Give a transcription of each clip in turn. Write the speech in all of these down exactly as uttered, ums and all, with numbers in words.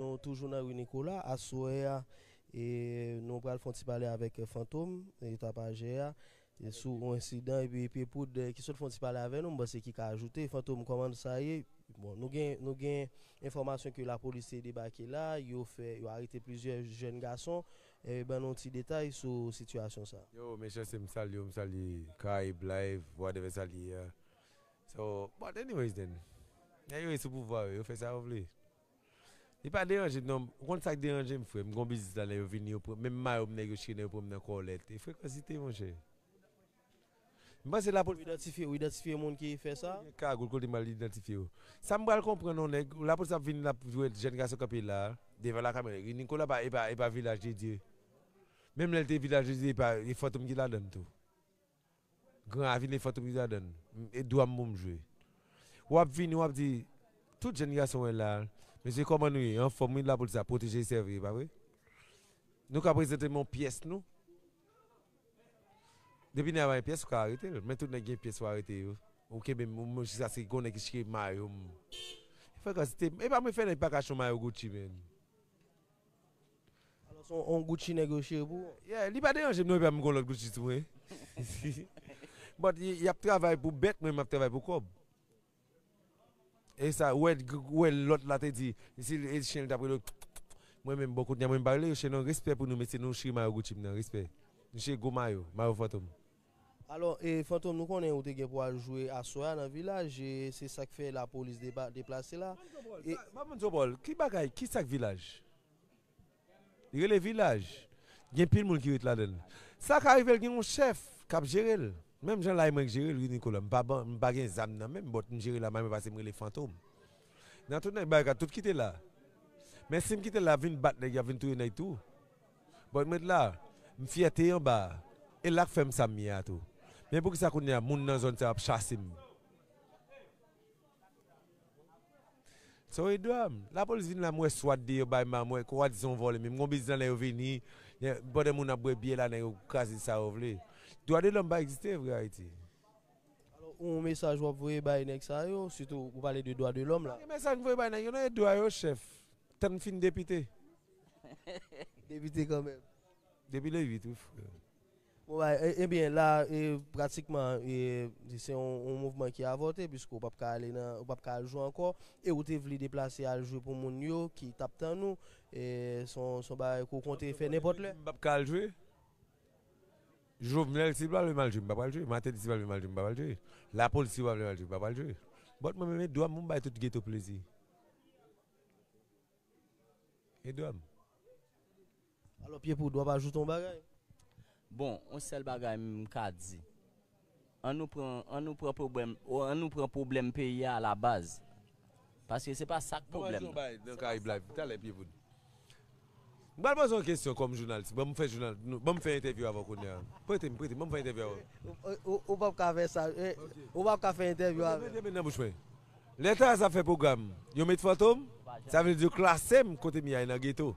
Nou toujou nan ri Nicolas, aswè a, e nou pral fè yon ti pale avèk Fantom, e tapajè a, e sou yon ensidan, epi Pye Poud, e ki sot fè yon ti pale avè nou, m panse ki ka ajoute. Fantom, kòman sa ye? Bon, nou gen, nou gen enfòmasyon ke lapolis te debake la, yo fè, yo arete plizyè jèn gason. E ban nou ti detay sou sitiyasyon sa. Yo, mesye, se m salye w, m salye Karayib Live, whatever sa li ye a. So, but anyways then, nèg yo sou pouvwa yo, yo fè sa yo vle. Li pa deranje m non. Ou konn sa k deranje m, frè? M gon biznis la, lè yo vini, yo pran, menm mayo m nèg yo chire, yo pran m nan kòlèt. E frekansite, monchè. M panse lapolis. Ou idantifye, ou idantifye moun ki fè sa? Gen kagoul kote m al idantifye yo. Sa m pral konprann, yon nèg, lapolis ap vin la, pou jwenn jèn gason kanpe la, devan lakamera. Nicolas pa, e pa, e pa Vilaj de Dye. Menm lè l te Vilaj de Dye, e pa, e Fantom ki ladann tou. Gran Ravin e Fantom ki ladann. E dwa m pou m jwe. W ap vini, w ap di, tout jèn gason wè la, mesye, kòman nou ye? Anfòm, wi, lapolis ap pwoteje e sèvi, e pa vre? Nou ka prezante m yon pyès nou. Depi nèg la pa gen pyès, ou ka arete l. Men tout nèg gen pyès, ou arete yo. Ou kenbe m, m, jiskaske gon nèg ki chire mayo m. Frekansite, e pa mwen fè nèg pa ka chon mayo Gucci, men. Alò, se yon, yon Gucci nèg yo chire pou ou? Yeah, li pa deranje m non, e pa m gon lòt Gucci sou mwen. But y, y ap travay pou bèt, mwen m ap travay pou kòb. E sa, ou wè, ou wè lòt la te di, si e chen li t ap rele, mwen menm, bon, kounye a mwen m pa rele yo chen non, respè pou nou, mesye, nou chire mayo Gucci m nan, respè. Nou chire gwo mayo, mayo Fantom. Alò, e, Fantom, nou konnen ou te gen pou al jwe aswè a nan Vilaj, e se sa k fè lapolis depa-, deplase la. E pa moun Zobòl, ki bagay, ki sa k Vilaj? Li rele Vilaj. Gen pil moun ki ret ladan l. Sa ka rive l gen yon chèf k ap jere l. Menm jan la e mwen k jere l, wi, Nicolas. M pa ban, m pa gen zam nan men m, but m jere la, mwen pase m rele Fantom. Nan tout nèg bagay, tout ki te la. Men si m kite l la, ap vin bat nèg, y ap vin touye nèg tou. But m ret la, m fyète anba a. E la k fè m sa m ye a tou. Men poukisa kounye a, moun nan zòn sa yo ap chase m? So, e dwa m. Lapolis vin la, m wè swat deyò bay ma, m wè kwa di se yon vòlè, men m gon biznis la, lè yo vini, pandan moun ap bwè byè la, nèg yo kraze sa yo vle. Dwa de lòm pa egziste vre Ayiti. Alò, yon mesaj w ap voye bay nèg sa yo, sitou ou pale de dwa de lòm la. Pa gen mesaj m voye bay nèg yo, non, e dwa yo, chèf. Tann fin depite. Depite kanmenm. Depi le uit, wi, frè. Bon, bay, e, ebyen, la, e, pratikman, e, se yon, yon mouvman ki avòte, piske w p ap ka ale nan, w p ap ka al jwe ankò, e ou te vle deplase al jwe pou moun yo ki t ap tann ou, e, se yon, se yon bagay ke w konte fè nenpòt lè. M p ap ka al jwe? Jovenel, si l pa vle m al jwe, m p ap al jwe. Martelly, si l pa vle m al jwe, m p ap al jwe. Lapolis, si yo pa vle m al jwe, m p ap al jwe. But mwen menm, e dwa m pou m bay tout geto plezi. E dwa m. Alò, Pye Poud, w ap ajoute yon bagay? Bon, yon sèl bagay m ka di. An nou pran, an nou pran pwoblèm, o, an nou pran pwoblèm peyi a alabaz. Paske se pa sa k pwoblèm nan. Nan Karayib Live, talè, Pye Poud. M pral poze yon kesyon kòm jounalis. Ban m fè jounal, nou, ban m fè entèvyou avè w kounye a. Prete m, prete m, ban m fè entèvyou avè w. Ou, ou, ou p ap ka fè sa, eh, ou p ap ka fè entèvyou avè m. Mete men nan bouch mwen. Lè Taraz ap fè pwogram, yo met Fantom, sa vle di yo klase m kote m ye a nan geto.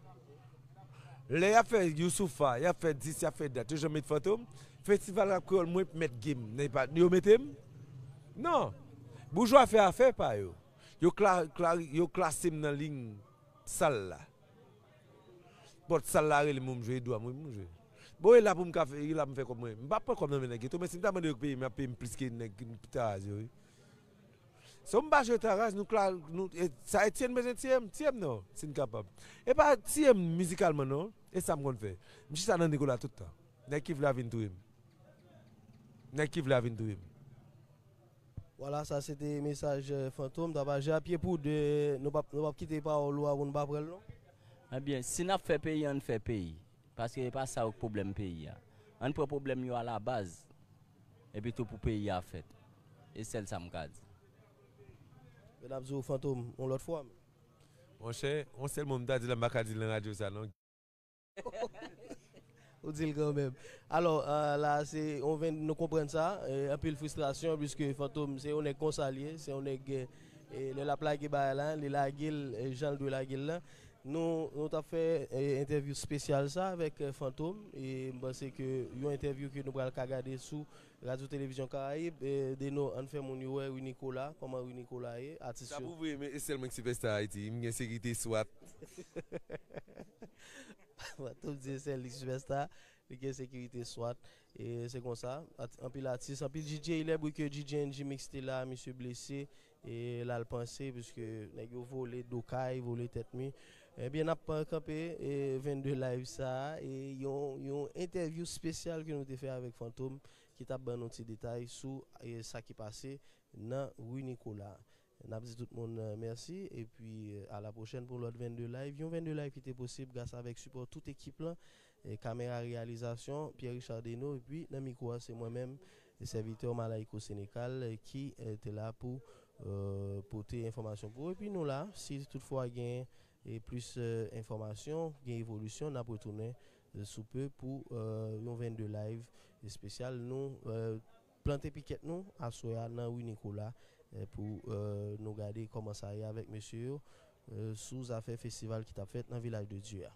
Lè y ap fè Youssoupha, y ap fè dis, y ap fè dat, yo janm met Fantom. Festival rap kreyòl, mwen mèt game, men pa, yo mete m? Non. Boujwa fè afè pa yo. Yo kla-, kla-, yo klase m nan liy sal la. But sal la rele m pou m jwe, e dwa m wi pou m jwe. Bon, e la pou m ka fè, e la pou m fè kòb mwen. M p ap pran kòb nan men nèg geto, men si m ta mande yo peye m, y ap peye m plis ke nèg Taraz yo, wi. So m pa jwe Taraz, nou kla-, nou, e, sa Etienne bezwen tiye m, tiye m non, si n kapab. E pa tiye m mizikalman non, e sa m konn fè. M chita nan Nicolas tout tan. Nèg ki vle a vin touye m. Nèg ki vle a vin touye m. Vwala, sa se te mesaj, eh, Fantom, tapajè a. Pye Poud, eh, nou p ap, nou p ap kite pawòl ou a pou nou pa pran l non. Ebyen, si n ap fè peyi, ann fè peyi. Paske e pa sa yo k pwoblèm peyi a. Ann pran pwoblèm yo alabaz. Epi tou pou peyi a fèt. E sèl sa m ka di. Men n ap di w Fantom yon lòt fwa. Monchè, yon sèl mo m ta di la, m pa ka di l nan radyo sa non. Ou di l kanmenm. Alò, eh, la, se, on ven, nou konprann sa, eh, anpil fristrasyon, piske Fantom, se yon nèg konsa l ye, se yon nèg, eh, lè l ap lage bagay la, li lage l, eh, jan l dwe lage l lan. Nou, nou t ap fè eh, entèvyou espesyal sa avèk eh, Fantom e m panse ke yon entèvyou ke nou pral ka gade sou Radyo Televizyon Karayib. Eh, Deno, ann fè moun yo wè Rui Nicolas, kòman Rui Nicolas ye, atis yo. Sa pou vre, men e sèl mwen ki sipèsta Ayiti, m gen sekirite swat. Fantom di e sèl li sipèsta, li gen sekirite swat. E se konsa, anpil atis, anpil D J, lè bri ke D J N G Mix te la, misye blese, e l al panse, piske nèg yo vole do kay, vole tèt mi. Ebyen, n ap kanpe e vennde live sa a, e yon, yon entèvyou espesyal ke nou te fè avèk Fantom, ki t ap ban nou ti detay sou e sa ki pase nan Rui Nicolas. N ap di tout moun eh, mèsi, epi eh, a la pwochèn pou lòt vennde live. Yon vennde live ki te posib gras avèk sipò tout ekip lan, eh, kamera reyalizasyon, Pierre Richard Deno, epi nan mikwo a se mwen menm, sèvitè Malayko Sénécal, eh, ki eh, te la pou eh, pote enfòmasyon pou ou. Epi nou la, si toutfwa gen eh, plis eh, enfòmasyon, gen evolisyon, n ap retounen eh, sou pe pou eh, yon vennde live espesyal. Nou eh, plante pikèt nou aswè a nan Rui Nicolas eh, pou eh, nou gade kòman sa ye avèk mesye yo eh, sou zafè festival ki t ap fèt nan Vilaj de Dye a.